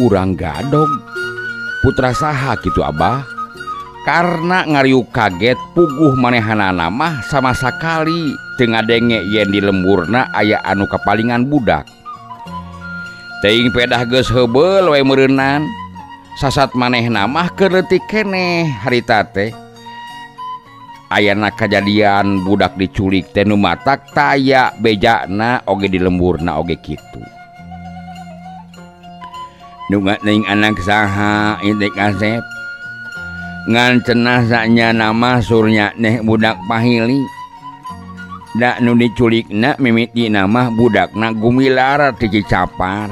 Urang Gadog putra saha kitu Abah? Karena ngariuk kaget puguh manehanana mah sama sakali teu ngadenge yen di lemburna aya anu kapalingan budak. Teuing pedah geus heubeul we meureunnan. Sasat manehna mah keur leutik keneh harita teh. Ayana kajadian budak diculik teh nu matak taya bejana oge di lemburna oge kitu. Nu teuing anak saha ieu teh kasep. Ngan cenah sanya nama surnya neh budak pahili. Da nu diculikna mimiti nama budakna Gumilar ti Cicapar.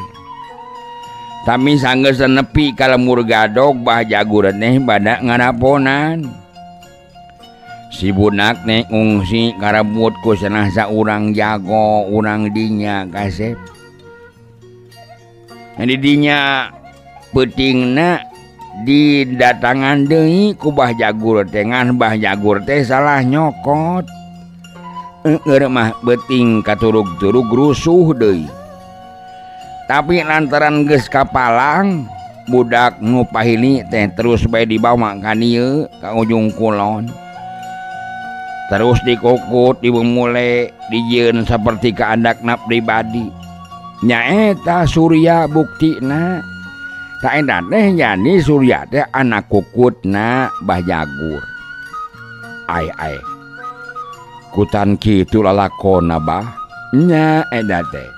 Tapi sanggeus nepi ka lemur Gadog Bah Jagur neh bada ngaraponan. Si budak neh ngungsi karebut ku cenah saurang jago urang dinya kasep. Di dinya peutingna didatangan deui ku Bah Jagur teh, ngan Bah Jagur teh salah nyokot. Eueur mah beuting katurug-turug rusuh deui. Tapi lantaran geus kapalang budak nu pahili teh terus bae dibawa ka dieu ka ujung kulon. Terus dikukut, dibemule, dijieun saperti kaandakna pribadi. Nyaeta Surya buktina. Ta eta teh jadi Surya teh anak kukutna Bah Jagur. Ai ai. Kutan kitu lalakonna Bah. Nya eta teh.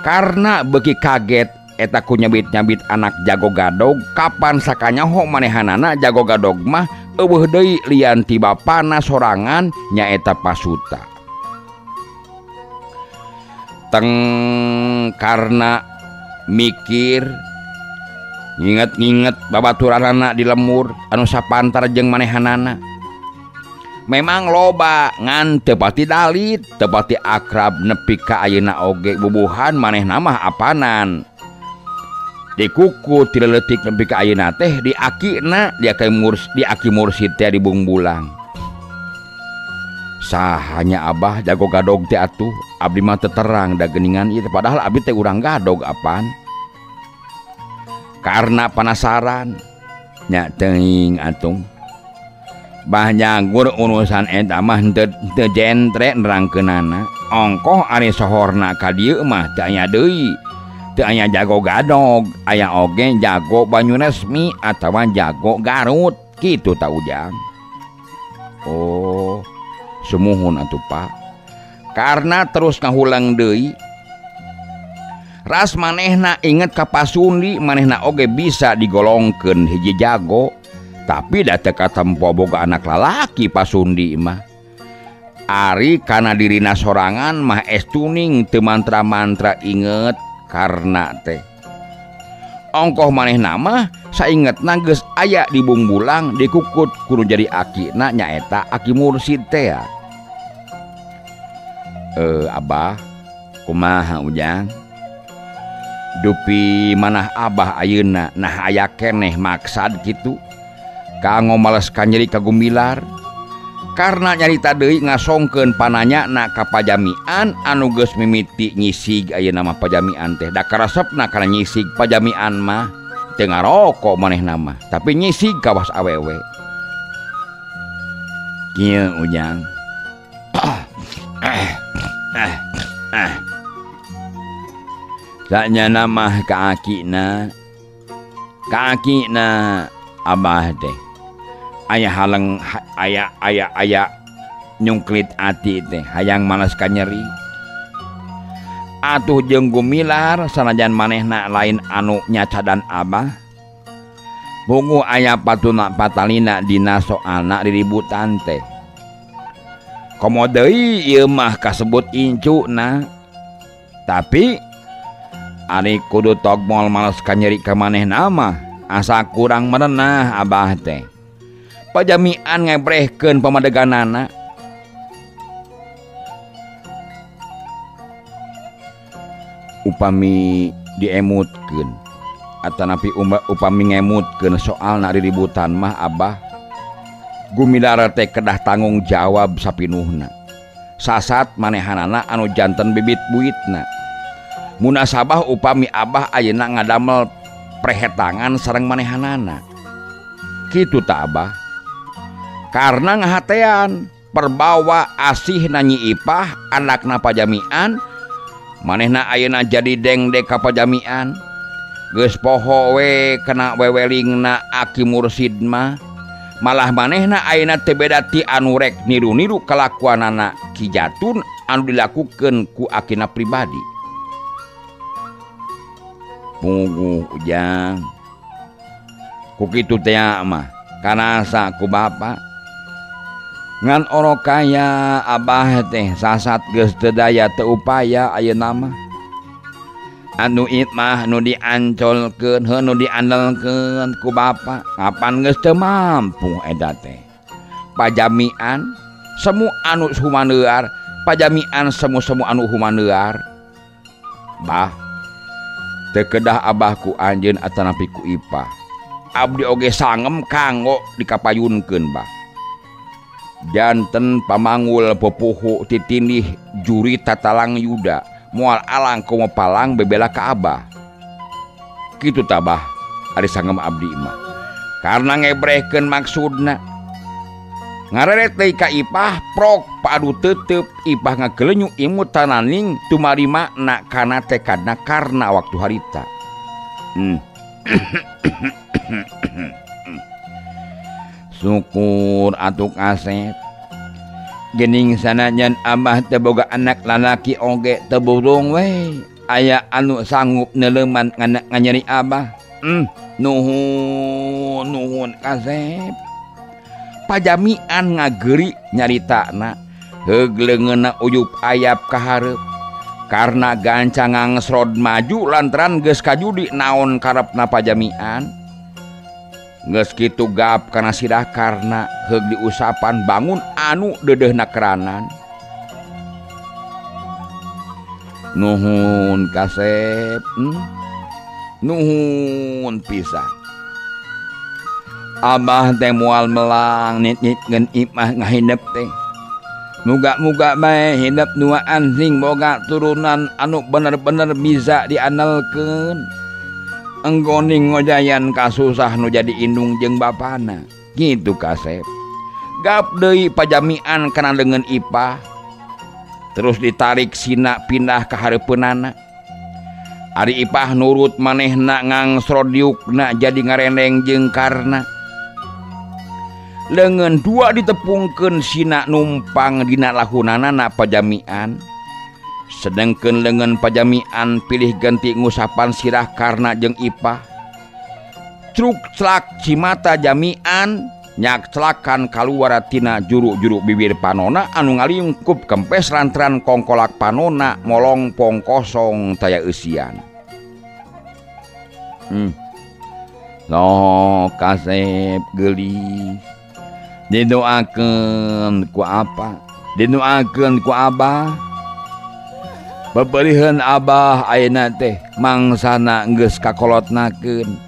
Karena beuki kaget eta ku nyabit-nyabit anak jago Gadog, kapan sakanyaho manehanana jago Gadog mah eueuh deui lian ti bapana sorangan nyaeta Pasuta. Teng karena mikir nginget-nginget babaturanana di lemur anu sapantar jeung manehanana. Memang loba ngan teu pati dalit, teu pati akrab nepi ka ayeuna oge bubuhan manehna mah apanan. Dikuku ti leutik nepi ka ayeuna teh di akina, di aki mursid teh di Bungbulang. Sahanya Abah jago Gadog teh atuh, abdi mah teu terang da geuningan ieu padahal abdi teh urang Gadog apan. Karena penasaran nya teuing atuh. Bah Jagur urusan eta mah teu jentre nerangkeunana. Ongkoh ari sohorna ka dieu mah teu aya deui. Teu aya jago Gadog, aya oge jago Banyuresmi atawa jago Garut kitu ta Ujang. Oh, sumuhun atuh Pak. Karena terus ngahulang deui. Ras manehna inget ka Pasundi, manehna oge bisa digolongkeun hiji jago. Tapi da teu katempo boga anak lalaki Pasundi mah. Ari kana dirina sorangan mah estuning teu mantra-mantra inget karena teh. Ongkoh manehna mah saingetna geus aya di Bungbulang dikukut kudu jadi akina nyaeta aki mursid teh ya. Abah kumaha Ujang? Dupi manah Abah ayeuna nah aya keneh maksad kitu kanggo males kanyeri ka Gumilar. Karena nyarita deui ngasongkeun pananyana ka pajamian anu geus mimiti nyisig ayeuna mah pajamian teh. Da karesepna kana nyisig pajamian mah teu ngaroko manehna mah, tapi nyisig kawas awewe. Kieu Ujang. Sanyana mah ka akina. Ka akina Abah teh. Aya haleng aya aya aya nyungklit ati teh hayang malas ka nyeri. Atuh jeung Gumilar sanajan manehna lain anu nyacadan Abah. Bungu aya patuna patalina dina soalna riributan teh. Komo deui ieu mah kasebut incuna. Tapi ari kudu togmol malas ka nyeri ka manehna mah asa kurang merenah Abah teh. Pajamian ngebrehkeun pamadeganana. Upami diemutkeun atanapi upami ngemutkeun soalna riributan mah Abah Gumilar teh kedah tanggung jawab sapinuhna. Sasat manehanana anu janten bibit buitna. Munasabah upami Abah ayeuna ngadamel prehetangan sareng manehanana. Kitu ta Abah. Karena ngahatean perbawa asih Nyi Ipah anakna pajamian, manehna ayeuna jadi dengdek ka pajamian. Geus poho we kana wewelingna Aki Mursid mah. Malah manehna ayeuna teu beda ti anu rek niru-niru kalakuanana Ki Jatun anu dilakukeun ku akina pribadi. Puguh Ujang. Ku kitu teh mah kanasa ku bapa. Ngan orok kaya Abah teh sasat geus teu daya teu upaya ayeuna mah. Anu mah nu diancolkeun heuh nu diandelkeun ku bapa kapan geus teu mampu eta teh. Pajamian semu anu humaneuar, pajamian semu-semu anu humaneuar. Bah, teu kedah Abah ku anjeun atanapi ku Ipah. Abdi oge sangem kanggo dikapayunkeun bah. Janten pamangul pupuhu titindih juri tatalang yuda moal alang komo palang bebela ka Abah. Kitu tabah ari sangem abdi mah. Karena ngebrehkeun maksudna. Ngareret deui ka Ipah prok padu tetep Ipah ngagelenyu imut tananing tumarima na kana tekadna karena waktu harita. Syukur atuk asep. Gening sanajan Abah teu boga anak lalaki oge teu burung we. Aya anu sanggup neuleman nganyeri Abah. Nuhun nuhun kasep. Pajamian ngageri nyaritana heug leungeunna uyup ayap ka hareup. Karena gancang ngangsrod maju lantaran geus kajudi naon karepna pajamian. Geus kitu gap kana sirah karna heug diusapan bangun anu deudeuhna keranan. Nuhun kasep, nuhun pisan. Abah teh moal melang nitnitkeun imah ngahindep teh. Muga-muga bae hindep nuaan sing boga turunan anu bener-bener bisa diandalkeun. Enggoning ngojayan kasusah nu jadi indung jeung bapana. Kitu kasep. Gap deui pajamian kana leungeun Ipah. Terus ditarik sina pindah ka hareupeunana. Ari Ipah nurut manehna ngangsrod diukna jadi ngarendeng jeung karna. Leungeun dua ditepungkeun sina numpang dina lahunanana pajamian. Sedengkeun leungeun pajamian pilih ganti ngusapan sirah karna jeung Ipah. Truk celak cimata jamian nyak celakan kaluar tina juru-juru bibir panona anu ngalingkup kempes lantaran kongkolak panona molongpong kosong taya eusian. Loh kasep geulis. Didoakeun ku apa? Didoakeun ku Abah. Beberiheun Abah ayeuna teh mangsana geus kakolotnakeun.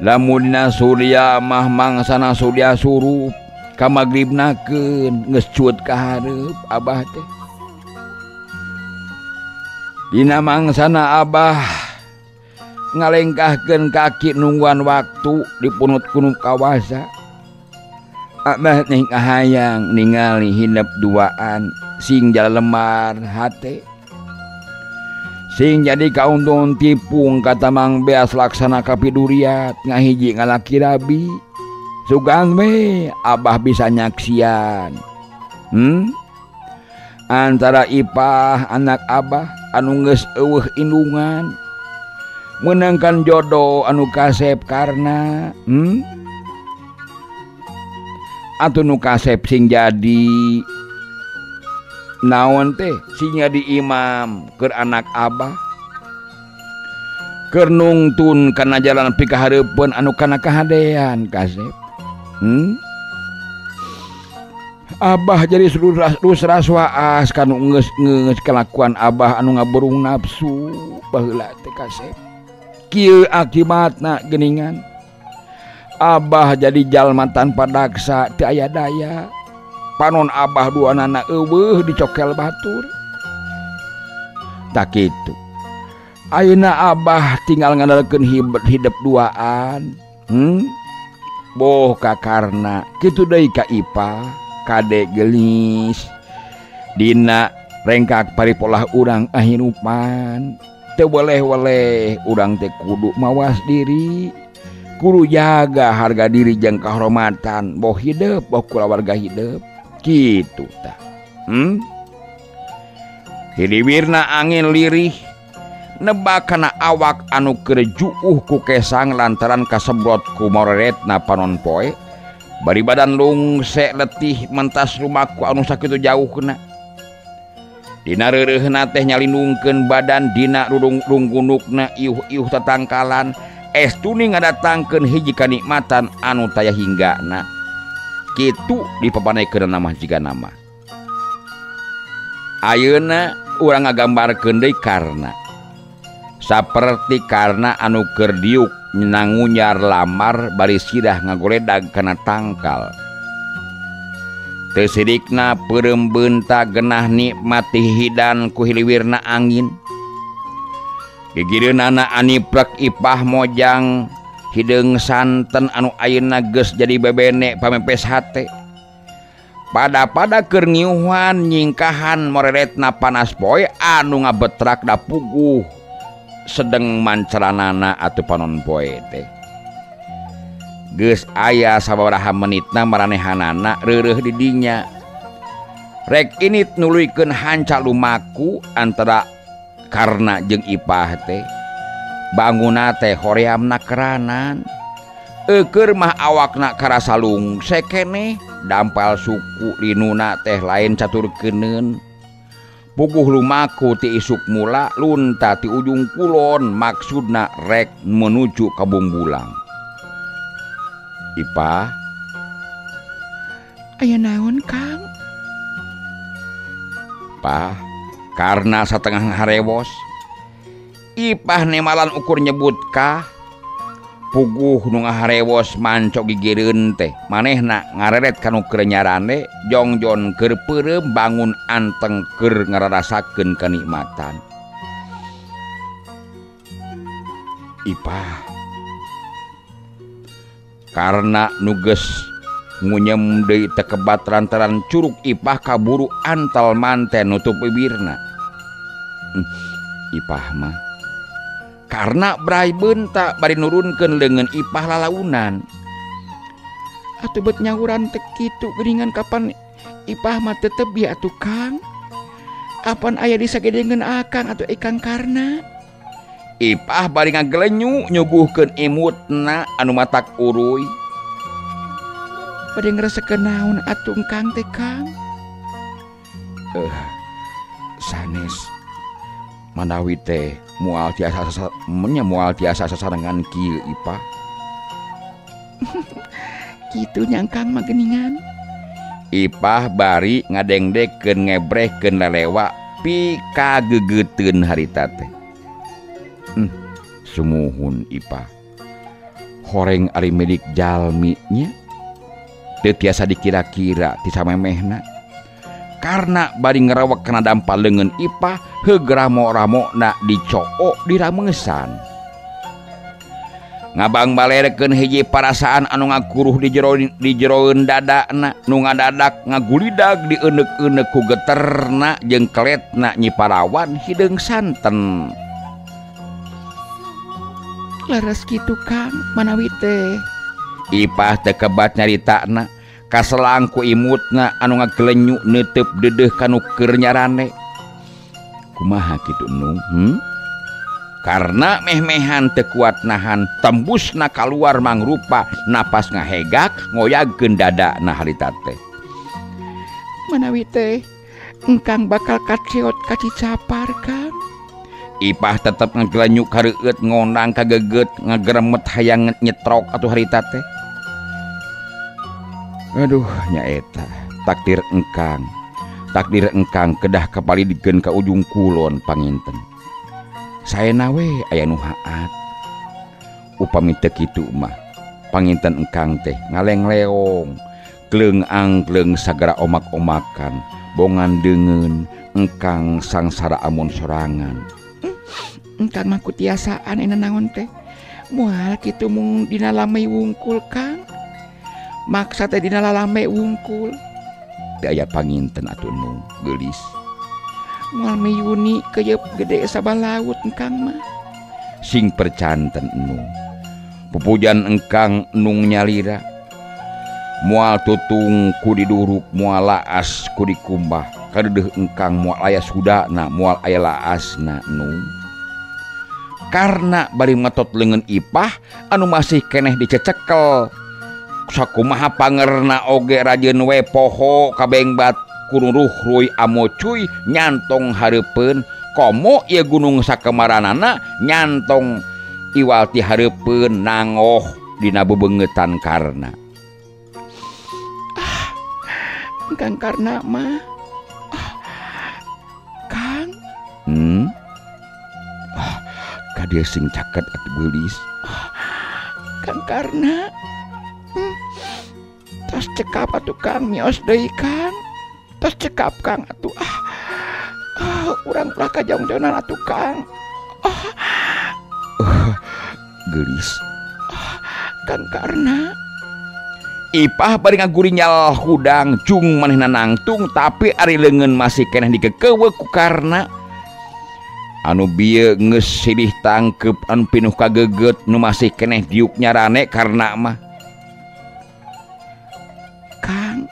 Lamun dina surya mah mangsana surya surup ka magribnakeun geus cuut ka hareup Abah teh. Dina mangsana Abah ngalengkahkeun kaki nungguan waktu dipunut ku nu kawasa. Abah teh kahayang ningali hindep duaan sing jalemar hate. Sing jadi kauntung tipung kata Mang Beas laksana kapiduriat ngahiji ngalaki rabi. Sugan we Abah bisa nyaksian. Antara Ipah anak Abah anu geus eueuh indungan meunangkan jodoh anu kasep karna atuh nu kasep sing jadi naon teh sing jadi imam keur anak Abah keur nungtun kana jalan pikahareupeun anu kana kahadean kasep. Abah jadi rusras waas kanu geus kalakuan Abah anu ngaburung nafsu baheula teh kasep. Kieu akibatna geuningan Abah jadi jalma tanpa daksa teu aya daya. Panon Abah duanana eueuh dicokel batur. Tak kitu. Ayeuna Abah tinggal ngandalkeun hidup duaan. Boh ka Karna kitu deui ka Ipah kade gelis. Dina rengkak paripolah urang ahirupan. Teu weleh-weleh urang teh kudu mawas diri. Kudu jaga harga diri jeung kahormatan boh hidup boh kulawarga hidup. Kitu tah. Hiliwirna angin lirih nebak kana awak anu keur juuh ku kesang lantaran kasebrot ku moreretna panon poe. Bari badan lungse letih mentas lumaku anu sakitu jauhna. Dina reureuhna teh nyalindungkeun badan dina runggunukna iuh-iuh tatangkalan estuni ngadatangkeun hiji kanikmatan anu taya hinggana. Kitu dipapanekeun mah jiga nama. Ayeuna urang ngagambarkeun deui Karna. Saperti Karna anu keur diuk nangunyar lamar bari sirah ngagoledag kana tangkal. Teu sidikna peureum beunta genah nikmat hidan ku hiliwirna angin. Gigireunana aniprek Ipah mojang hideung santen anu ayeuna geus jadi bebene pamepes hate. Pada-pada keur ngiuhan nyingkahan moreretna panas poe anu ngabetrak da puguh sedeng manceranana atuh panon poe teh. Geus aya sababaraha menitna maranehanana reureuh di dinya. Rek init nuluykeun hanca lumaku antara Karna jeung Ipah teh. Banguna teh horeamna keranan. Eukeur mah awakna karasa lungse keneh, dampal suku linuna teh lain catur keuneun. Puguh lumaku ti isuk mula lunta ti ujung kulon maksudna rek menuju ka Bungbulang. Ipah, aya naon Kang? Pah, karena satengah harewos Ipah nemalan ukur nyebut kah. Puguh nu ngaharewos mancok gigireun teh manehna ngareret kanu keur nyarande jongjon keur peureum bangun anteng keur ngararasakeun kanikmatan. Ipah karena nu geus ngunyem deui tekebat lantaran curug Ipah kaburu antal manten nutup bibirna. Ipah mah karena brai beunta bari nurunkeun leungeun Ipah lalaunan. Atuh bet nyawuran teh kitu geuningan kapan Ipah mah teu tebi atuh Kang. Apan aya disagedengeun Akang atuh Ikang Karna. Ipah bari ngagelenyu nyuguhkeun imutna anu matak uruy. Bade ngresekeun naon atuh Kang teh Kang? Sanes manawi teh moal tiasa moal tiasa sasarengan kieu Ipah. Kitu nyangkang mah geuningan. Ipah bari ngadengdekeun ngebrehkeun lelewa pikageugeuteun harita teh. Sumuhun Ipah. Horeng ari milik jalmi nya teu tiasa dikira-kira ti samemehna. Karena bari ngerawek kana dampal leungeun Ipah heug ramo-ramona dicook diramesan. Ngabang balerekeun hiji parasaan anu ngakuruh di jeroeun dadana nu ngadadak ngagulidag dieneuk-eneuk ku geterna jeung keletna Nyi Parawan hideung santen. Leres kitu Kang manawi teh. Ipah teu kebat nyaritana kaselang ku imutna anu ngagelenyu neuteup deudeuh kanu keur nyarane. Kumaha kitu nung? Karena meh-mehan teu kuat nahan tembusna kaluar mangrupa napas ngahegak ngoyagkeun dadana harita teh. Manawi teh engkang bakal kaceot ka Cicapar Kang. Ipah tetep ngagelenyu kareueut ngondang kagegeut ngageremet hayang nyetrok atuh harita teh. Aduh nyaeta takdir engkang. Takdir engkang kedah kapalidikeun ka ujung kulon panginten. Saena we aya nu haat. Upami teu kitu mah panginten engkang teh ngaleng-leong, kleung angkleung sagara omak-omakan, bongan deungeun, Engkang sangsara amun sorangan. Engkang mah kutiasaan ena naon teh. Moal kitu mung dina lamai wungkul Kang. Maksa teh dina lalame wungkul. Teu aya panginten atuh Nung geulis. Moal miyuni keyeup gede sabalaut engkang mah. Sing percanten Nung. Pupujan engkang Nung nyalira. Moal tutung ku diduruk, moal laas ku dikumbah. Kadeudeung engkang moal aya sudana, moal aya laasna Nung. Karna bari metot leungeun Ipah anu masih keneh dicecekel. Sakumaha pangerna oge rajeun we poho kabengbat kururuh ruy amocuy nyantong hareupeun komo ieu gunung sakemaranana nyantong iwal ti hareupeun nangoh dina bebeungetan Karna. Ah, Kang Karna mah. Ah, Kang. Ah, kadieu sing caket atuh geulis. Ah, Kang Karna. Tos cekap atuh Kang, mios deui Kang. Tos cekap Kang atuh. Ah, ah, urang ulah kajauh-jauhan atuh Kang. Ah. Geulis. Ah, Kang Karna. Ipah bari ngagurinyal hudang cung manehna nangtung tapi ari leungeun masih keneh dikekeuweuk ku Karna. Anu bieu geus silih tangkeup anu pinuh kageget nu masih keneh diuk nyarane Karna mah. Kang,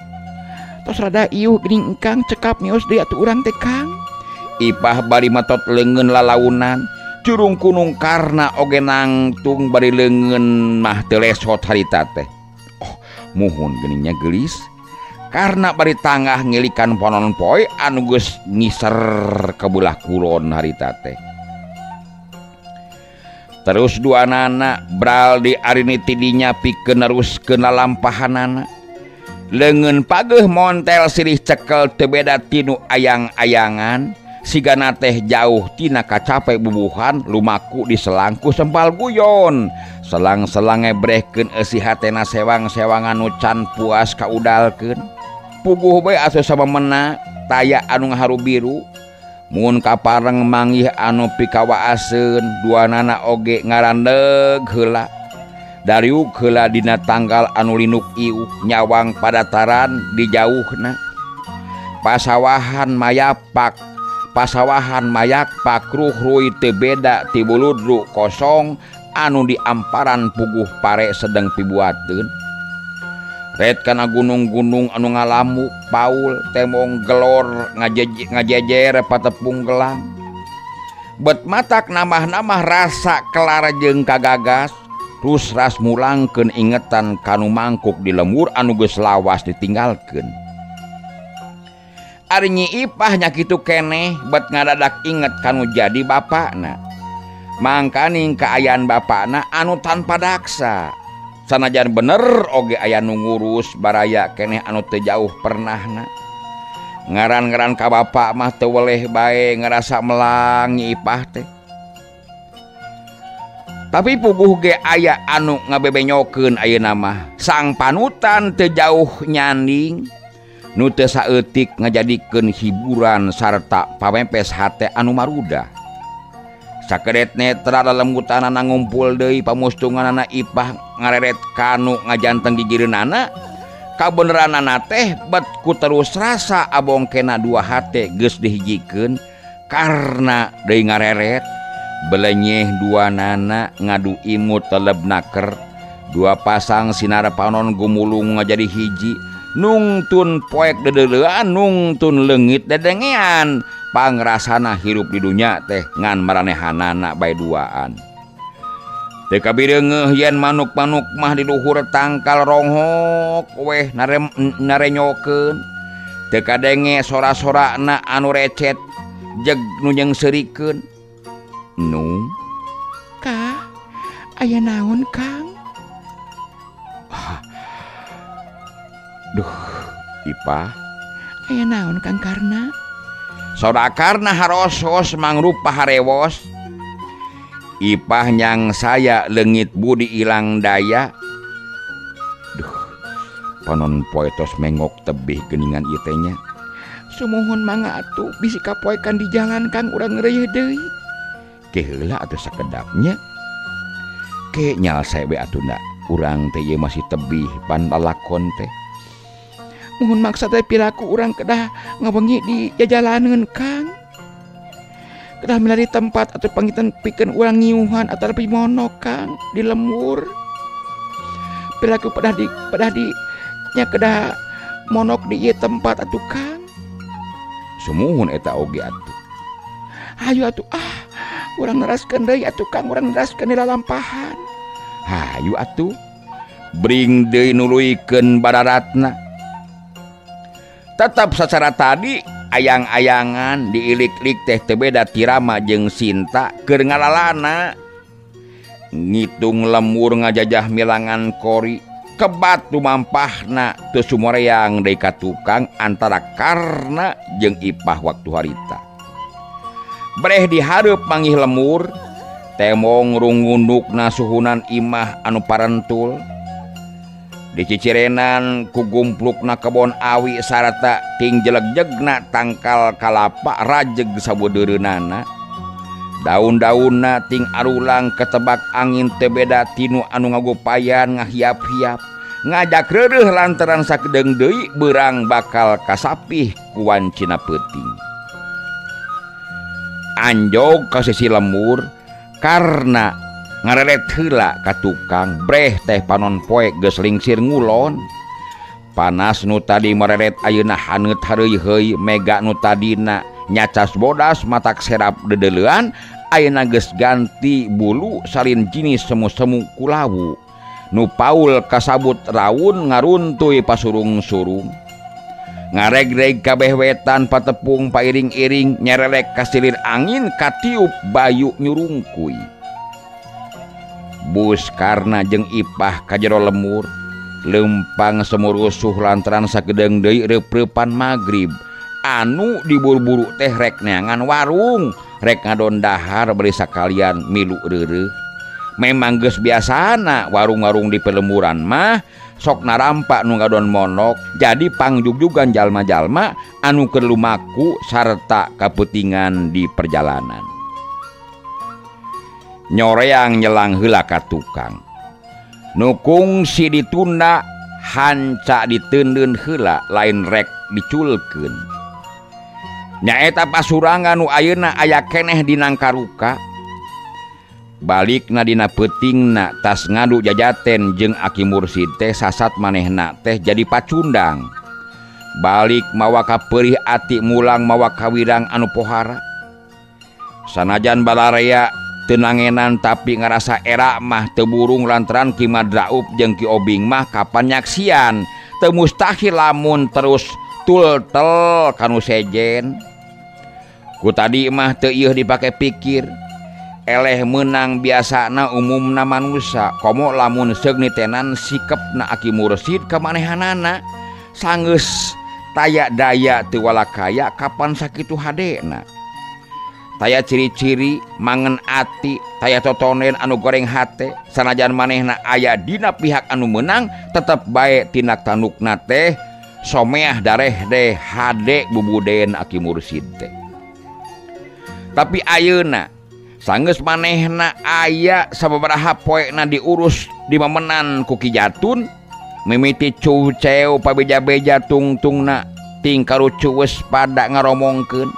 tos rada iuh geuning engkang cekap mios deui atuh urang teh Kang. Ipah bari metot leungeun lalaunan, curung kunung Karna oge nangtung bari leungeun mah teu lesot harita teh. Oh, muhun geuningnya geulis. Karna bari tanggah ngilikan panon poe anu geus ngiser ke belah kulon harita teh. Terus duanana bral di arini tidinya pikeun neruskeun lalampahanana. Leungeun pageuh montel sirih cekel teu beda tinu ayang-ayangan, sigana teh jauh tina kacape bubuhan lumaku diselangku sempal guyon. Selang-selang ngebrehkeun eusi hatena sewang-sewangan nu can puas kaudalkeun. Puguh bae asuh samemena taya anu ngaharu biru. Mun kapareng manggih anu pikawaaseun duanana oge ngarandeg heula. Dariuk heula dina tanggal anu linuk iuh nyawang padataran di jauhna. Pasawahan mayapak, pasawahan mayak pakruh ruy teu beda ti buludru kosong anu diamparan puguh pare sedeng pibuateun. Ret kana gunung-gunung anu ngalamu paul temong gelor ngajejer patepung gelang. Bet matak namah-namah rasa kelar jeung kagagas. Terus ras mulangkeun ingetan kanu mangkuk di lemur anu geus lawas ditinggalkeun. Ari Nyi Ipah nya kitu keneh bet ngadadak inget kanu jadi bapakna. Mangkaning kaayaan bapakna anu tanpa daksa. Sanajan bener oge aya nu ngurus baraya keneh anu teu jauh pernahna. Ngaran-ngaran ka bapak mah teu weleh bae ngarasa melang Nyi Ipah teh. Tapi puguh ge aya anu ngabebenyokeun ayeuna mah. Sang panutan teu jauh nyanding nu teu saeutik ngajadikeun hiburan sarta pamepes hate anu marudah. Sakedet netra lelembutanana ngumpul deui pamustunganana Ipah ngareret kanu ngajanteng gigireunana. Kabeneranana teh bet ku terus rasa abongkena dua hate geus dihijikeun karna deui ngareret. Belenyeh dua nana ngadu imut teleb naker. Dua pasang sinar panon gumulung ngajadi hiji. Nungtun poek dedeleuan, nungtun leungit dedengean. Pangrasana hirup di dunya teh ngan maranehanana bae duaan. Teu kabireungeuh yen manuk-manuk mah di luhur tangkal ronghok weh narenyokeun. Teu kadenge sora-sorana anu recet jeg nu nyeungseurikeun. Nu Ka, aya naon Kang? Ah. Duh, Ipah. Aya naon Kang Karna? Sora Karna harosos mangrupa harewos. Ipah nyang saya leungit budi ilang daya. Duh, panon poe tos mengok tebih geuningan ieu teh nya. Sumuhun mangga atuh bisi kapoekan di jalan Kang urang ngeureuh deui. Ke heula atuh sakedapnya. Ke nyalse we atuh da urang teh ieu masih tebih pan lalakon teh. Muhun maksa teh piraku urang kedah ngawengi di jajalaneun Kang. Kedah milari tempat atau pangitan pikeun urang ngiuhan atawa monok Kang di lembur. Piraku pedah di nya kedah monok di ieu tempat atuh Kang. Sumuhun eta oge atuh. Hayu atuh ah urang neraskeun deui atuh Kang, urang neraskeun di lalampahan. Hayu atuh bring deui nuluykeun bararatna. Tetap sacara tadi ayang-ayangan diilik-ilik teh teu beda Tirama jeung Sinta keur ngalalana. Ngitung lemur ngajajah milangan kori kebat lumampahna teu sumoreang deui ka tukang antara Karna jeung Ipah waktu harita. Breh dihareup manggih lemur temong rungundukna suhunan imah anu parentul. Dicicirenan ku gumplukna kebon awi sarata ting jelegjegna tangkal kalapa rajeg sabudeureunana. Daun-daunna ting arulang ketebak angin teu beda tinu anu ngagupayan ngahiap-hiap. Ngajak reureuh lantaran sakedeung deui beurang bakal kasapih ku wancina peuting. Anjog ka sisi lembur karena ngareret heula ka tukang breh teh panon poe geus lingsir ngulon. Panas nu tadi mereret ayeuna haneut hareuy-heuy mega nu tadina nyacas bodas matak serap dedeleuan ayeuna geus ganti bulu salin jinis semu-semu kulawu nu paul kasabut raun ngaruntuy pasurung-surung. Ngaregreg kabeh wetan patepung pairing-iring nyerelek kasilir angin katiup bayu nyurungkuy. Bus Karna jeung Ipah ka jero lemur lempang semurusuh lantaran sakedeung deui reup-reupan magrib anu diburu-buru teh rek neangan warung rek ngadon dahar bari sakalian milu reureuh. Memang geus biasana warung-warung di pelemuran mah sok narampak nu ngadon monok jadi pangjugjugan jalma-jalma anu keur lumaku sarta kaputingan di perjalanan. Nyoreang nyelang heula ka tukang. Nu kungsi ditunda hanca diteundeun heula lain rek diculkeun. Nyaeta pasurangan nu ayeuna aya keneh di Nangkaruka. Balikna dina peutingna tas ngadu jajaten jeung Aki Mursid teh sasat manehna teh jadi pacundang. Balik mawa kapeurih ati mulang mawa kawirang anu pohara. Sanajan balarea tenangenan tapi ngarasa era mah teu burung lantaran Ki Madraup jeung Ki Obing mah kapan nyaksian teu mustahil lamun terus tultel kanu sejen. Ku tadi mah teu ieuh dipake pikir. Eleh menang biasana umumna manusa komo lamun seug nitenan sikepna Aki Mursid ka manehanana sanggeus taya daya teu walakaya kapan sakitu hadena. Taya ciri-ciri mangen ati taya totonen anu goreng hate sanajan manehna aya dina pihak anu menang tetep bae tindak tandukna teh someah dareh deh hade bubuden Aki Mursid teh. Tapi ayeuna sanggeus manehna aya sababaraha poena diurus di memenan ku Ki Jatun mimiti cuceu pabeja-beja tungtungna ting karucuweus pada ngaromongkeun.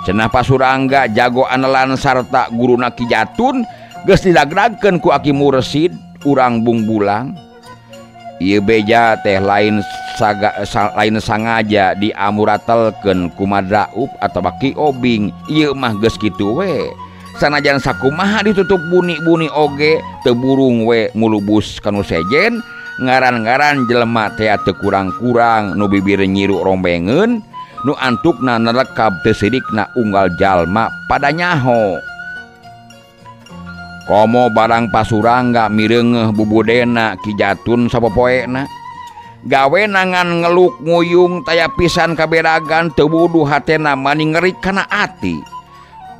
Cenah Pasurangga jago anelan sarta guruna Ki Jatun geus didagragkeun ku Aki Mursid urang bungbulang. Ieu beja teh lain lain sangaja diamuratelkeun ku Madraup atawa Ki Obing. Ieu mah geus kitu we. Sanajan sakumaha ditutup buni-buni oge teu burung we mulubus kanu sejen ngaran-ngaran jelema teh teu kurang-kurang nu bibir nyiru rombengeun nu antukna nerekab teu sidikna unggal jalma pada nyaho. Komo barang Pasurangga mireungeuh bubudena Ki Jatun sapopoena gawe nangan ngeluk nguyung taya pisan kaberagan teu wuduh hatena mani ngeri kana ati.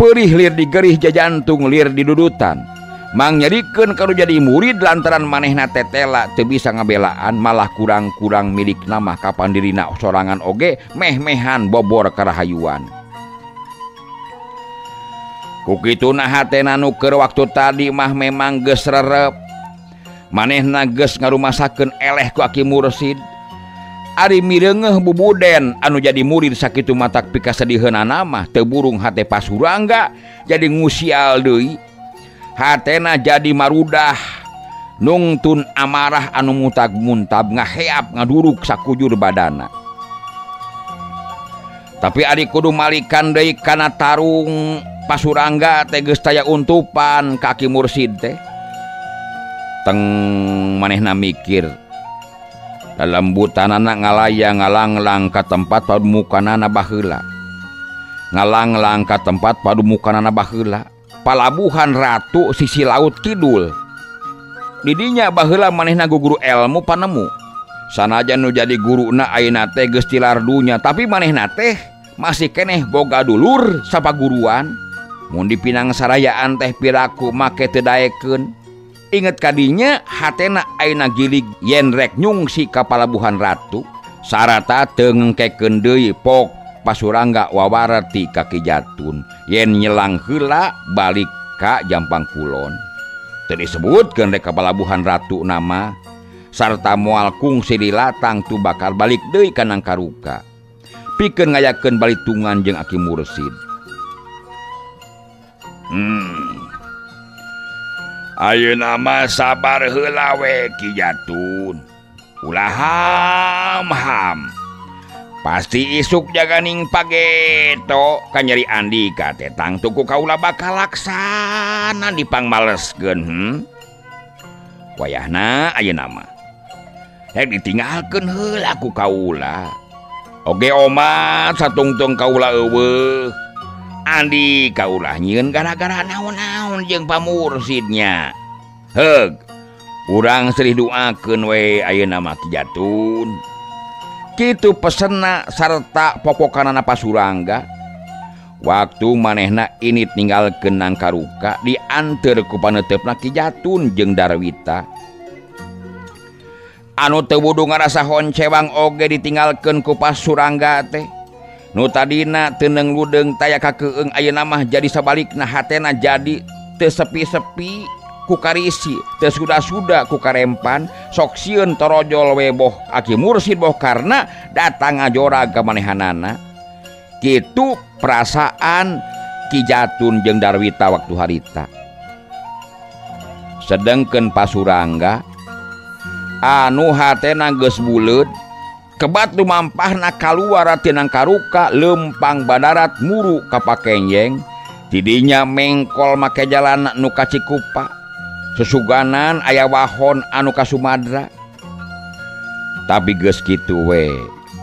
Perih lir digerih jajantung lir didudutan. Mang nyerikeun ka nu jadi murid lantaran manehna tetela teu bisa ngabelaan malah kurang-kurang milik mah kapan dirina sorangan oge meh-mehan bobor karahayuan. Ku kituna hatena nu keur waktu tadi mah memang geus rerep. Manehna geus ngarumasakeun eleh ku Aki Mursid. Ari mireungeuh bubuden anu jadi murid sakitu matak pikasediheunana mah teu burung hate Pasurangga jadi ngusial deui. Hatena jadi marudah nungtun amarah anu mutag muntab ngaheap ngaduruk sakujur badana. Tapi ari kudu malikan deui kana tarung Pasurangga teh geus taya untupan ka Aki Mursid teh. Teng manehna mikir lalembutanana ngalayang ngalanglang ka tempat padumunana baheula. Ngalanglang ka tempat padumunana baheula. Palabuhan Ratu sisi laut kidul. Didinya baheula manehna guguru elmu panemu. Sanajan nu jadi guruna ayeuna teh geus tilar dunya, tapi manehna teh masih keneh boga dulur sapaguruan. Mun dipinang sarayaan teh piraku make teu daekeun. Inget kadinya hatena ayeuna gilig yen rek nyungsi ka Palabuhan Ratu sarata teu ngengkekeun deui pok Pasurangga wawarti ka Ki Jatun yen nyelang heula balik ka Jampang Kulon. Teu disebutkeun rek ka Palabuhan Ratu nama sarta moal kungsi dilatang tu bakal balik deui ka Nangkaruka pikeun ngayakeun balitungan jeung Aki Mursid. Ayeuna mah sabar heula we Ki Jatun. Ulah ham-ham. Pasti isuk jaganing pageto kanyeri Andika teh tangtu ku kaula bakal laksana dipangmaleskeun. Wayahna ayeuna mah rek ditinggalkeun heula ku kaula. Oge omat satungtung kaula eueuh. Andika ulah nyieun gara-gara naon-naon jeung pamursidnya. Heug, urang srih duakeun we ayeuna mah Ki Jatun. Kitu pesenna sarta popokanana Pasurangga. Waktu manehna init ninggalkeun Nangkaruka dianteur ku paneuteup Ki Jatun jeung Darwita. Anu teu wudu ngarasa honcewang oge ditinggalkeun ku Pasurangga teh. Nu tadina teu neung ludeung taya kakeung ayeuna mah jadi sabalikna hatena jadi teu sepi-sepi ku karisi, teu suda-suda ku karempan, sok sieun torojol we boh Aki Mursid boh karena datang ngajorag ka manehanana. Kitu perasaan Ki Jatun jeung Darwita waktu harita. Sedengkeun Pasurangga anu hatena geus buleud kebat lumampahna kaluar ti Nangkaruka lempang badarat muru ka Pakenjeng tidinya mengkol make jalan nu ka Cikupa susuganan aya wahon anu ka Sumadra. Tapi geus kitu we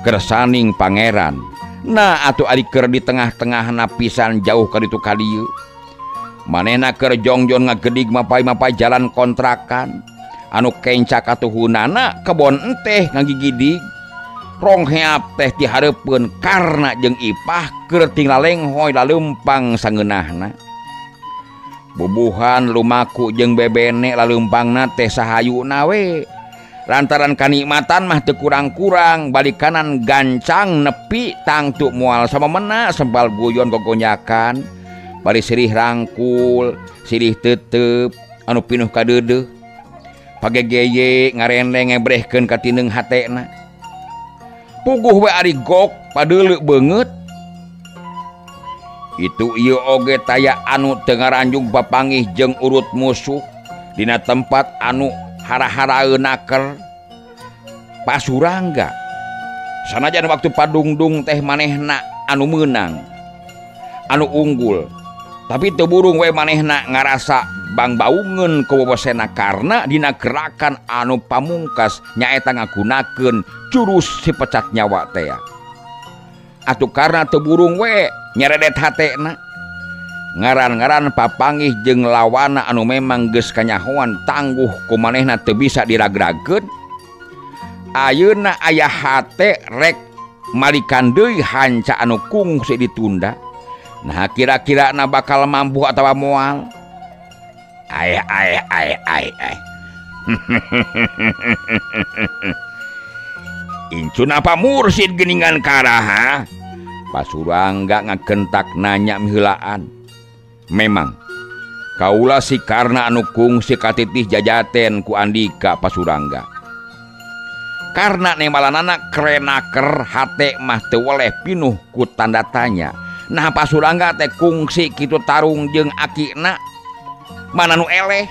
kersaning pangeran. Nah atuh ari keur di tengah-tengahna pisan jauh ka ditu ka dieu. Manehna keur jongjon ngagedig mapay-mapay jalan kontrakan anu kenca katuhunana kebon enteh ngagigidig. Rongheap teh dihareupeun karna jeung Ipah keur tinggal lenghoy laleumpang sangeunahna. Bubuhan lumaku jeung bebene laleumpangna teh sahayuna we. Lantaran kanikmatan mah teu kurang-kurang balik kanan gancang nepi tangtu moal sama mena sempal guyon gogonyakan. Bari sirih rangkul, sirih tetep anu pinuh kadeudeuh. Pagegeye ngarendeng ngebrehkeun ka tineung hatena. Puguh we ari gok padeuleu beungeut. Itu ieu oge taya anu teu ngaranjung papanggih jeung urut musuh dina tempat anu hara-haraeun naker. Pasurangga sanajan waktu padungdung teh manehna anu meunang, anu unggul, tapi teu burung we manehna ngarasa bangbaungeun kewewesena karena dina gerakan anu pamungkas nyaeta ngagunakeun jurus si pecat nyawa teh. Atuh karena teu burung we nyeredet hatena ngaran-ngaran papanggih jeung lawana anu memang geus kanyahoan tangguh ku manehna teu bisa diragragkeun. Ayeuna aya hate rek malikan deui hanca anu kungsi ditunda. Nah kira-kira na bakal mampu atawa moal. Ai ai ai ai ai. Incun apa mursid geningan karaha? Pasurangga ngagentak nanya miheulaan. Memang kaula si Karna anu kungsi katitih jajaten ku Andika Pasurangga. Karna nemalanana krenaker hate mah teu weleh pinuh ku tanda tanya. Nah Pasurangga teh kungsi kitu tarung jeung akina mana nu eleh.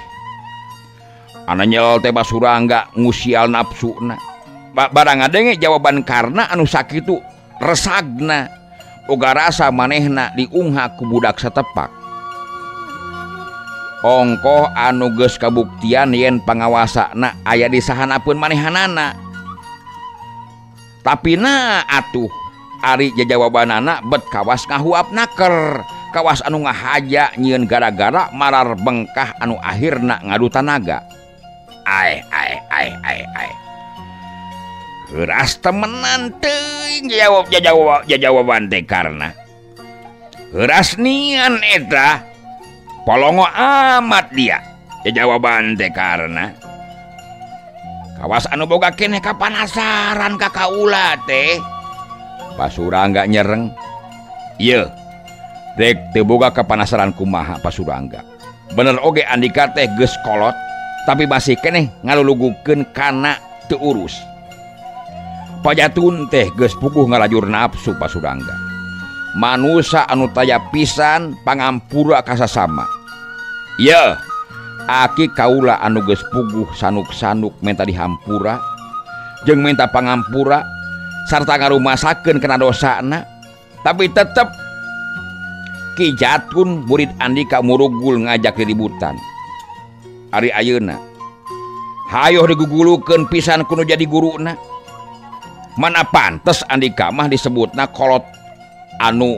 Ana nyel teh Pasurangga ngusial nafsuna. Barang ngadenge jawaban Karna anu sakitu resagna. Oga rasa manehna diungha ku budak satepak. Ongkoh anu geus kabuktian yen pangawasana aya di sahanapeun manehanana. Tapi na atuh ari jajawabanana bet kawas ngahuap naker, kawas anu ngahaja nyieun gara-gara marar bengkah anu akhirna ngadu tanaga. Ai ai ai ai ai. Heuras temenan teuing jawab jawaban teh Karna. Heuras nian eta. Polongo amat dia jawaban teh Karna. Kawas anu boga keneh kapanasaran ka kaula teh. Pasurangga nyereng. Ieu rek teu boga kapanasaran kumaha Pasurangga. Bener oge Andika teh geus kolot tapi masih keneh ngalulugukeun kana teu urus. Pajatun teh geus puguh ngalajur nafsu Pasurangga. Manusa anu taya pisan pangampura kasasama. Ye, aki kaula anu geus puguh sanuk-sanuk menta dihampura jeung menta pangampura sarta ngarumasakeun kana dosana, tapi tetep Ki Jatun murid Andika murugul ngajak riributan. Ari ayeuna hayoh digugulukeun pisan kudu jadi guruna. Mana pantes Andika mah disebutna kolot anu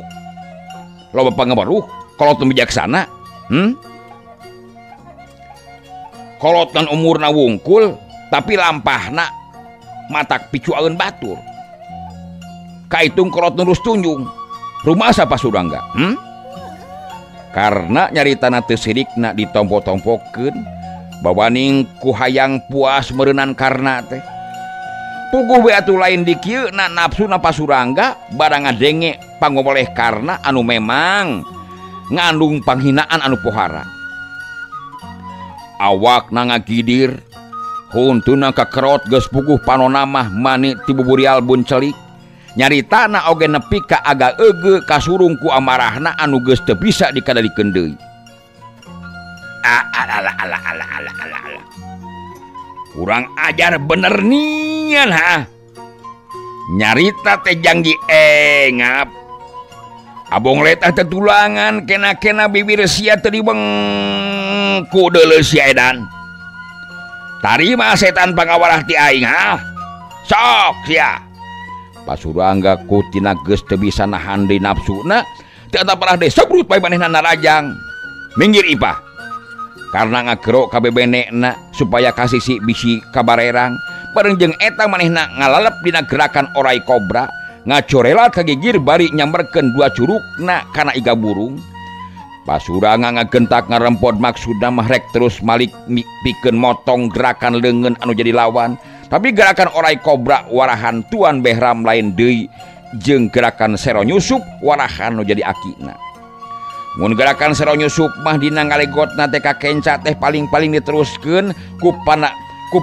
loba pangabaruh, kolot nu bijaksana. Kolot dan umurna wungkul tapi lampahna matak picuaeun batur. Kaitung kolot nurus tunjung. Rumasa Pasurangga? Karena nyaritana teu sirikna ditompo-tompokeun bawaning ku hayang puas meureunnan Karna teh. Puguh we atuh lain di kieu na nafsuna Pasurangga barang ngadenge pangomoleh Karna anu memang ngandung panghinaan anu pohara. Awakna ngagidir, huntuna kakerot geus puguh panona mah mani ti buburial buncelik. Nyaritana oge nepi ka aga eugeut kasurung ku amarahna anu geus teu bisa dikadalikeun deui. Ala ala ala ala ala ala. Kurang ajar bener nian ha. Nyarita teh janggi engap. Abong letah tetulangan kena-kena bibir sia teu dibengku deuleu sia edan. Tarima setan pangawarah ti aing ha. Sok sia. Pasurangga kutina geus teu bisa nahan deui nafsuna, teu parah deui sebrut bae manehna narajang. Minggir ipah. Karena ngagerok ka bebenekna supaya kasisi bisi kabarerang, bareng jeung eta manehna ngalalep dina gerakan orai kobra, ngacorela ka gigir bari nyamberkeun dua curugna kana iga burung. Pasurangga ngagentak ngarempod maksudna mah rek terus malik pikeun motong gerakan leungeun anu jadi lawan. Tapi gerakan orai kobra warahan Tuan Behram lain deui jeung gerakan sero nyusup warahan nu jadi akina. Mun gerakan sero nyusup mah dina ngalegotna teh ka kenca teh paling-paling diteruskeun ku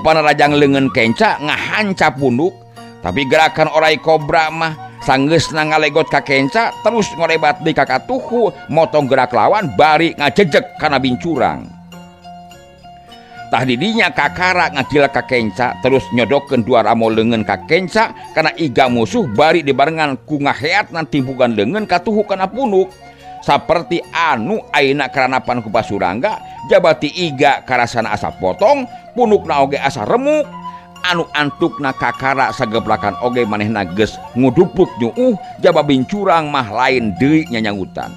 panarajang leungeun kenca ngahanca punduk. Tapi gerakan orai kobra mah sanggeusna ngalegot ka kenca terus ngorebat deui ka katuhu motong gerak lawan bari ngajejeg kana bincurang. Tah didinya kakara ngagila ka kenca terus nyodokeun dua ramo leungeun ka kenca kana iga musuh bari dibarengan ku ngaheatna timbugan leungeun katuhu kana punuk. Saperti anu ayeuna karanapan ku Pasurangga jabati iga karasana asa potong punukna oge asa remuk anu antukna kakara sageplakan oge manehna geus ngudupluk nyuuh jaba bincurang mah lain deui nyanyangutan.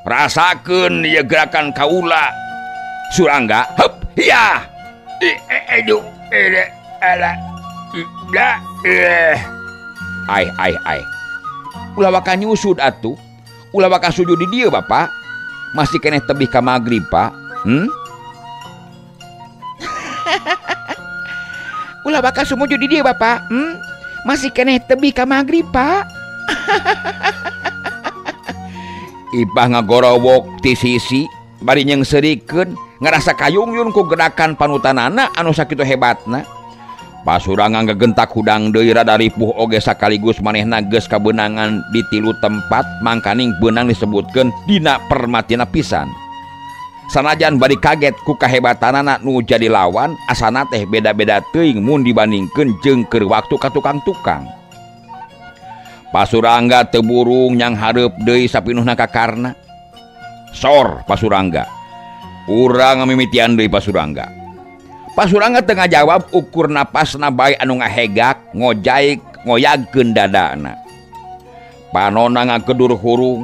Rasakeun ieu gerakan kaula Surangga. Heup iya. Ai ai ai. Ulah waka nyusud atuh. Ulah waka sujud di dieu Bapak. Masih keneh tebih ka magrib Pak. Ulah bakal sumuju di dieu Bapak. Masih keneh tebih ka magrib, Pak. Ipah ngagorowok ti sisi bari nyeungseurikeun ngarasa kayungyun ku gerakan panutanana anu sakitu hebatna. Pasurangga ngagentak hudang deui rada ripuh oge sakaligus manehna geus kabeunangan di tilu tempat mangkaning beunang disebutkeun dina permatina pisan. Sanajan bari kaget ku kahebatanana nu jadi lawan asana teh beda-beda teuing mun dibandingkeun jeung keur waktu ka tukang-tukang. Pasurangga teu burung nyang hareup deui sapinuhna ka Karna. Sor Pasurangga. Urang ngamimitian deui Pasurangga. Pasurangga teu ngajawab ukur napasna bae anu ngahegak ngojaik ngoyagkeun dadana. Panona ngagedur hurung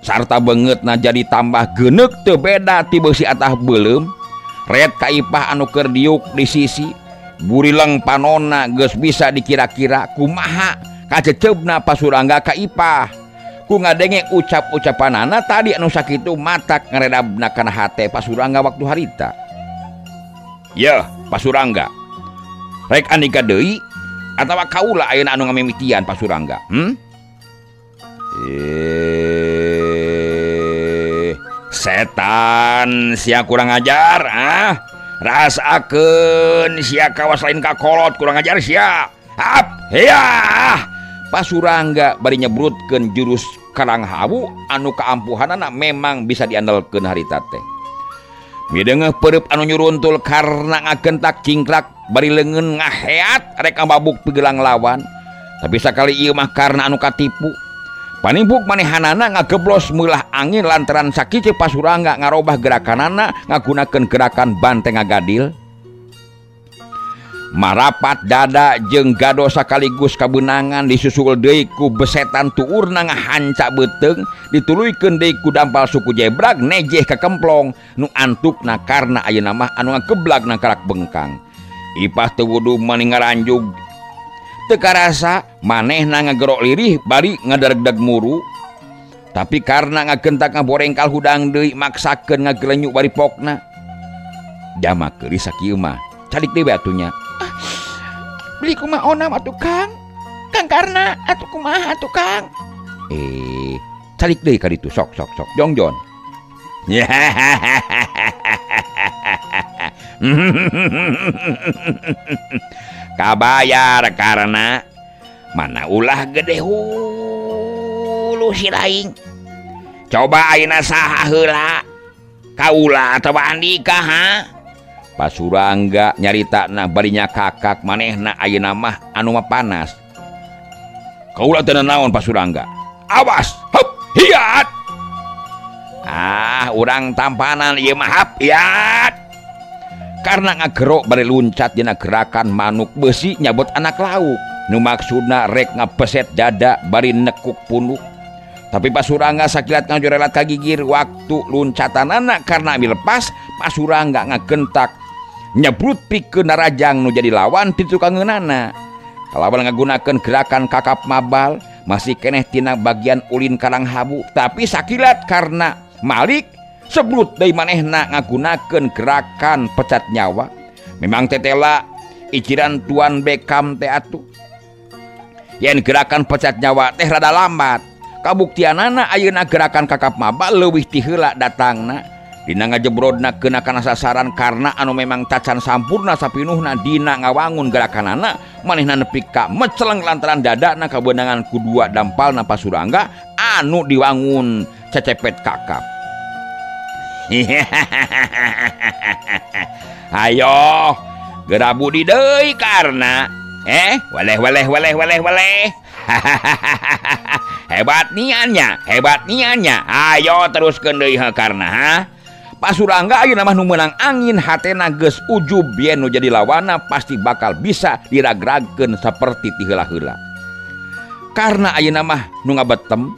sarta beungeutna jadi tambah geuneuk teu beda ti beusi atah beuleum. Ret ka Ipah anu keur diuk di sisi burileng panona geus bisa dikira-kira kumaha kaceceubna Pasurangga ka Ipah. Ku ngadenge ucap-ucapanana tadi anu sakitu matak ngaredabna kana hate Pasurangga waktu harita. Yeuh Pasurangga, rek andika deui atawa kaula ayeuna anu ngamimitian Pasurangga? Setan sia kurang ajar ah. Rasakeun sia kawas lain ka kolot kurang ajar sia. Hap hiya. Pasurangga bari nyebrutkeun jurus Karang Hawu anu kaampuhanana memang bisa diandalkeun harita teh. Midengeuh pereup anu nyuruntul karena ngagentak cingkrak bari leungeun ngaheat rek ngababuk pigelang lawan. Tapi sakali ieu mah karena anu katipu. Panimpuk manehanana ngageblos meulah angin lantaran sakieu Pasurangga ngarobah gerakanana ngagunakeun gerakan banteng ngagadil. Marapat dada jeung gado sakaligus kabeunangan disusul deui ku besetan tuurna ngahanca beuteung dituluykeun deui ku dampal suku jebrag nejeh ka kemplong nu antukna karna ayeuna mah anu ngageblagna karak bengkang. Ipah teu wudu mani ngaranjug teu karasa manehna ngagerok lirih bari ngadareg-deg muru. Tapi karna ngagentak ngaborengkal hudang deui maksakeun ngagelenyu bari pokna. Jama keuri sakieu mah calik deui atuh nya. Beli kumaha onam atuh Kang? Kang Karna atuh kumaha atuh Kang? Calik deui ka ditu sok sok sok jongjon. Kabayar karena mana ulah gede hulu si laing. Coba ayeuna saha heula? Kaula atawa Andika ha? Pasurangga nyaritana barinya kakak manehna ayeuna mah anu mah panas. Kaula teu naon Pasurangga. Awas, hup, hiat. Ah, urang tampanan ieu mah hap, hiat. Karena ngagerok bari luncat dina gerakan manuk besi nyabot anak lauk. Nu maksudna rek ngapeset dada bari nekuk punuk. Tapi Pasurangga sakilat ngajorelat ka gigir waktu luncatanana karena ambil lepas Pasurangga ngagentak nyebrut pikeun narajang nu jadi lawan ti tukangeunana. Kalawan ngagunakeun gerakan kakap mabal masih keneh tina bagian ulin Karang Habu tapi sakilat karena malik sebrut deui manehna ngagunakeun gerakan pecat nyawa. Memang tetela iciran Tuan Bekam teh atuh. Yen gerakan pecat nyawa teh rada lambat. Kabuktianana ayeuna gerakan kakap mabal leuwih ti heula datangna. Dina ngajebrodna keuna kana sasaran karena anu memang tacan sampurna sapinuhna dina ngawangun gerakanana manehna nepi ka meceleng lantaran dadana kabeunangan ku dua dampalna Pasurangga anu diwangun cecepet kakap. Ayo geura budi deui karena weleh weleh weleh weleh weleh. Hebat niannya, hebat niannya. Ayo teruskeun deui karena ha. Pasurangga ayeuna mah nu meunang angin hatena geus ujub yen nu jadi lawanna pasti bakal bisa diragragkeun saperti ti heula-heula. Karena ayeuna mah nu ngabetem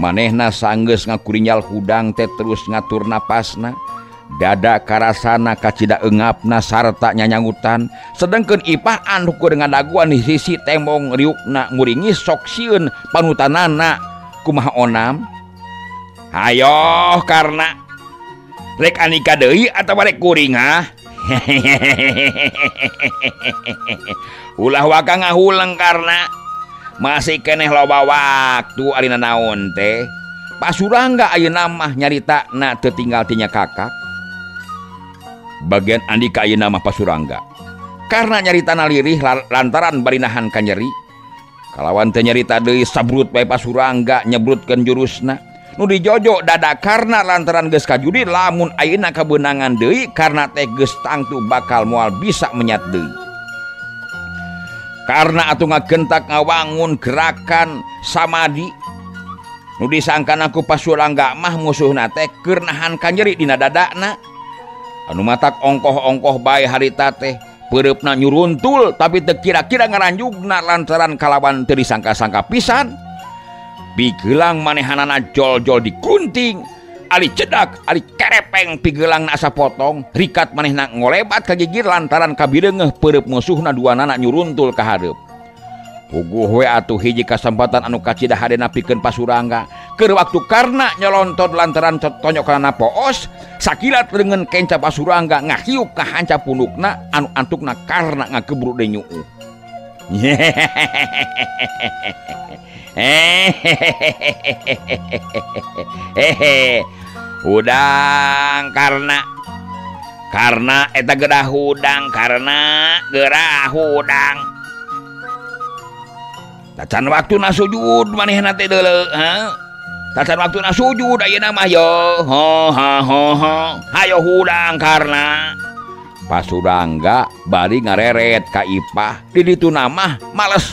manehna sanggeus ngakurinyal hudang teh terus ngatur napasna. Dada karasana kacida engapna sarta nyanyangutan sedengkeun Ipah anu keur ngadaguan di sisi tembong riukna nguringis sok sieun panutanana kumaha onam. Hayoh karena rek Andika deui atawa rek kuring ha. Ulah waka ngahuleng karena masih keneh loba waktu arina naon teh. Pasurangga ayeuna mah nyarita na teu tinggal tinya kakak. Bagian Andika ayeuna mah Pasurangga. Karena nyaritana lirih lantaran bari nahan kanyeri. Kalawan teu nyarita deui sabrut bae Pasurangga nyebrutkeun jurusna. Nu dijojo dada karena lantaran geus kajudi lamun ayeuna kabeunangan deui karena teh geus tangtu bakal moal bisa menyat deui. Karena atuh ngagentak ngawangun gerakan samadi. Nu disangkana ku Pasurangga mah musuhna teh keur nahan kanyeri dina dadana. Anu matak ongkoh-ongkoh bae harita teh peureupna nyuruntul tapi teu kira-kira ngaranjugna lantaran kalawan teu disangka-sangka pisan. Pigelang manehanana jol-jol dikunting, ali cedak, ali kerepeng pigelangna asa potong, rikat manehna ngolebat ka gigir lantaran kabireungeuh peureub musuhna duanana nyuruntul ka hareup. Puguh we atuh hiji kasempatan anu kacida hadena pikeun Pasurangga. Keur waktu karna nyolontot lantaran tonyokanana poos, sakilat leungeun kenca Pasurangga ngahiuk ka hanca pundukna anu antukna karna ngagebruk deui nyuuh. Hehehe, hudang karena eta gerah hudang karena gerah hudang. Tacan waktuna sujud manehna teh deuleu, ha? Tacan waktuna sujud ayeuna mah yo ho ha ho ho. Hayo hudang karena Pasurangga bari ngareret ka Ipah di ditu mah males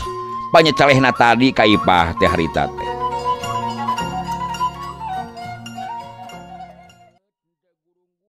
panyecalehna tadi ka Ipah teh harita teh.